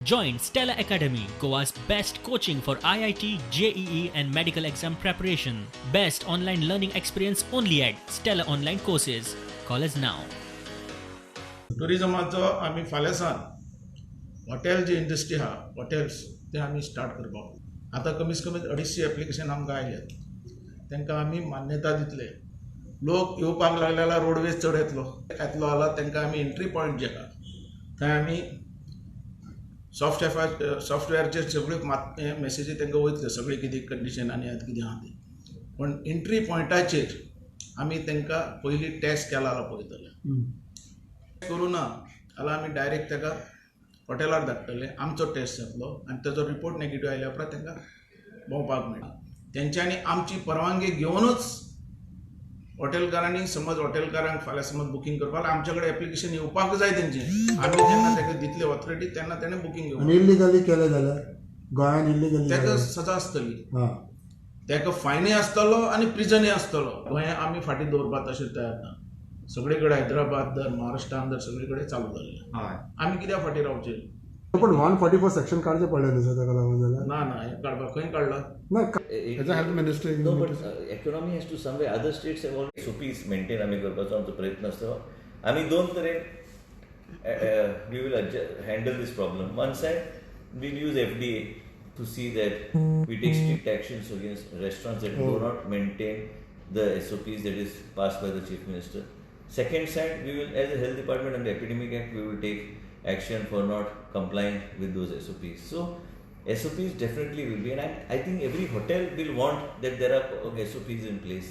Join Stella Academy, Goa's best coaching for IIT, JEE, and medical exam preparation. Best online learning experience only at Stella Online Courses. Call us now. टुरिजमाचो आमी फाल्यां सावन hotel जी industry आहा, hotels, ते आमी start करपाक. आतां कमीत कमी 250 एप्लिकेशन आमकां आयल्यात. तांकां आमी मान्यता दितले. लोक येवपाक लागले जाल्यार रोडवेज चड येतलो. येतलो जाल्यार तांकां आमी एंट्री पॉयंट जे आहा थंय आमी सॉफ्टवेअरचेर सगळ्यो मॅसेजी तांकां वयतल्यो, सगळें कितें कंडिशन आनी आतां कितें आहा तें. पूण एंट्री पॉयंटाचेर आमी तांकां पयलीं टेस्ट केला जाल्यार पळयतले. करूं ना जाल्यार आमी डायरेक्ट ताका हॉटेलार धाडटले. आमचो टेस्ट जातलो आनी ताजो रिपोर्ट नेगेटीव आयल्या उपरांत तांकां भोंवपाक मेळटा. तेंच्यांनी आमची परवानगी घेवनूच हॉटेलकारांनी, समज हॉटेलकारांक फाल्यां समज बुकींग करपाक आमच्या कडेन एप्लिकेशन येवपाक जाय तेंचें. आमी जेन्ना ताका दितले ऑथॉरिटी, तेन्ना तेणें बुकींग घेवपाक. आनी इल्लिगली केलें जाल्यार, गोंयान इल्लिगली? ताका सजा आसतली. ताका फायनय आसतलो आनी प्रिजनय आसतलो. गोंय आमी फाटीं दवरपाक तशें तयार ना. सगळे कडेन, हैदराबाद धर, महाराष्ट्रान धर, सगळे कडेन चालू जाल्लें. आमी कित्याक फाटीं रावचें? पण 144 सेक्शन काडचें पडलें न्हू सर ताका लागून जाल्यार? ना ना, हें काडपाक खंय काडला? ना. As a health minister. No, but economy has to somewhere. Other states have already SOPs maintain आमी करपाचो आमचो प्रयत्न आसता. आमी दोन तरेन we will handle this problem. One side, we'll use FDA to see that we take strict actions against restaurants that do not maintain the SOPs that is passed by the Chief Minister. Second side, we will, as a health department under Epidemic Act, we will take action for not complying with those SOPs. So SOPs definitely will be, and I think every hotel will want that there are SOPs in place.